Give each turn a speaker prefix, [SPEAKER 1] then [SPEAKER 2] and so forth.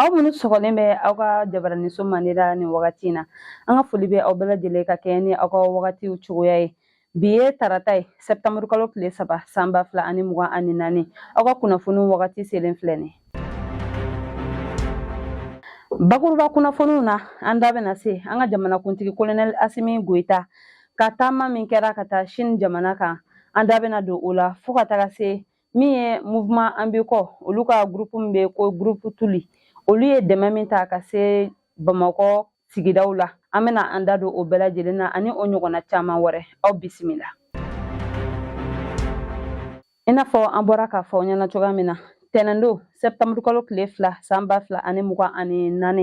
[SPEAKER 1] Aw minnu sɔgɔlen bɛ aw ka jabaraniso mandi la nin wagati in na, an ka foli bɛ aw bɛɛ lajɛlen ka kɛɲɛ ni aw ka wagatiw cogoya ye. Bi ye tarata ye, sɛptanburu kalo tile 3, san 2024. Aw ka kunnafoniw wagati selen filɛ nin. Bakuruba kunnafoniw na, an da bɛna se an ka jamanakuntigi Kolonɛli Asimi Goyita ka taama min kɛra ka taa Chine jamana kan, an da bɛna don o la, fo ka taga se min ye mouvement an b'i kɔ, olu ka groupe min bɛ ko groupe Tuli, olu ye dɛmɛ min ta ka se Bamakɔ sigidaw la, an bɛna an da don o bɛɛ lajɛlen na ani o ɲɔgɔnna caman wɛrɛ. Aw bisimila. I n'a fɔ an bɔra k'a fɔ aw ɲɛna cogoya min na, tɛnɛndon sɛptanburu kalo tile 2, san 2024.